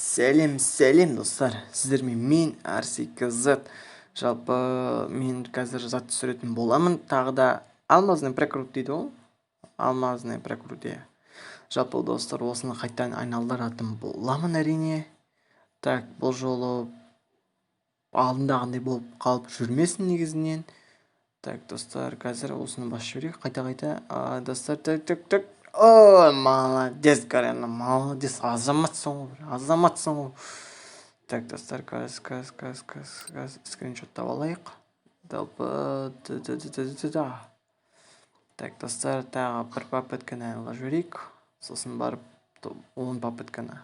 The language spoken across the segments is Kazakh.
Сәлем, сәлем, достар! Сіздермен мен, Арси KZ. Жалпы мен қазір зат түсіретін боламын. Тағы да алмазный прокрут дейді ғой. Алмазный прокрут, иә. Жалпы, достар, осыны қайтадан айналдыратын боламын, әрине. Так, бұл жолы алдындағындай болып қалып жүрмесін негізінен. Так, достар, қазір осыны басып жіберейік қайта-қайта. Достар, так, так, так. О, молодец, Гарена, молодец, азаматсың ғой, азаматсың ғой. Так, достар, қазір, қазір, қазір, қазір, қазір скриншоттап алайық. Жалпы, так, достар, тағы бір попытканы айналдырып жіберейік. Сосын барып 10 попытканы.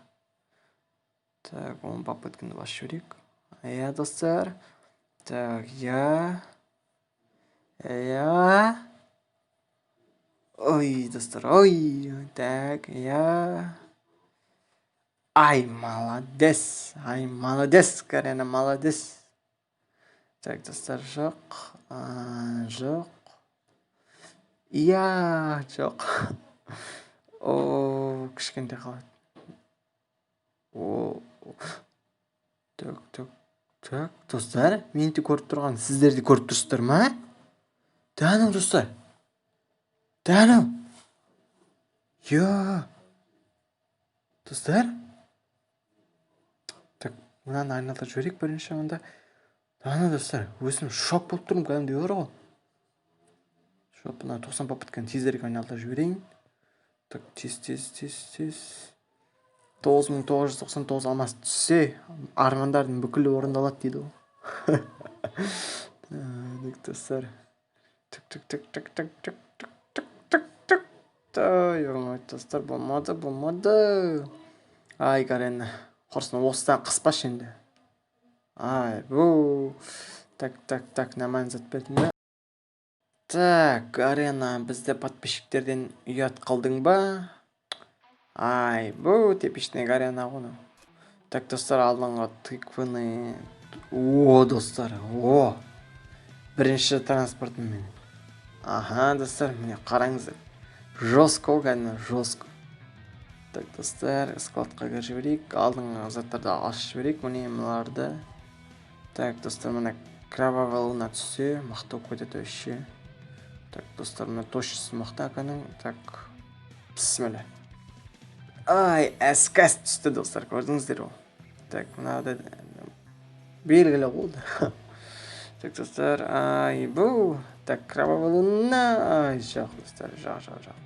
Так, 10 попытканы басып жіберейік. Иә, достар. Так, иә. Иә. Ой, достар, ой. Так, иә. Ай, молодец. Ай, молодец, Карена, молодец. Так, достар, жоқ. Жоқ. Иә, жоқ. О, кішкентай қалады. О, так, так, так, достар, мен де көріп тұрған, сіздер де көріп тұрсыздар ма? Да, достар. Да, я. Достар. Так, мынаны айналдырып жіберейік бірінші онда. Ана, достар, өзім шок болып тұрмын кәдімгідей бар ғой. Шок, мына 90 попытканы тезірек айналдырып жіберейін. Так, тез, тез, тез, тез. 9999 алмас түссе, армандардың бүкілі орындалады дейді ғой. Так, достар. Тік, тік, тік, тік, тік, тік, тік, тік, тік, тік. Ой, болмайды, достар, болмады, болмады. Ай, Гарена. Құрсын, осыдан қыспашы енді. Ай, бұ. Так, так, так, нормально зат бердің бе? Так, Гарена, бізді подписчиктерден ұят қылдың ба? Ай, бұ типичный Гарена ғой. Так, достар, алдыңғы тыкваны. О, достар, о. Бірінші транспортым мен. Аха, достар, міне, қараңыздар. Жестко, кәдімгі жестко. Так, достар, складқа кіріп жіберейік. Алдыңғы заттарды ашып жіберейік, міне, мыналарды. Так, достар, міне, кровавая луна түссе, мықты болып кетеді вообще. Так, достар, мына точность мықты аканың. Так, бісміллә. Ай, СКС түсті, достар, көрдіңіздер ғой. Так, мынада белгілі болды. Так, достар, ай, бұл. Так, кровавая луна. Ай, жоқ, достар, жоқ, жоқ, жоқ.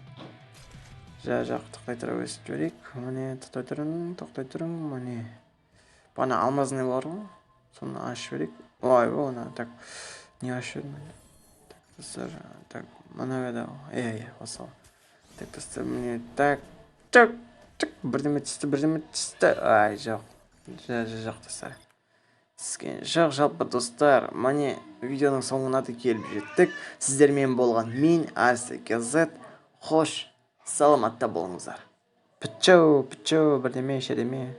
Жоқ, жоқ, тоқтай тұра, өсіп жіберейік. Міне, тоқтай тұрың, тоқтай тұрың, міне. Бағана алмазный бар ғой. Соны ашып жіберейік. Ой, оны, так, не ашып жібердім? Так, достар, так, мына еді ғой. Иә, иә, осы. Так, достар, міне, так, так, так, бірдеме түсті, бірдеме түсті. Ай, жоқ. Жоқ, жоқ, жоқ, достар. Түскен жоқ. Жалпы, достар, міне, видеоның соңына да келіп жеттік. Сіздермен болған мен, Арси KZ. Хош, саламатта болыңыздар. Пічу, пічу, бірдеме, шердеме.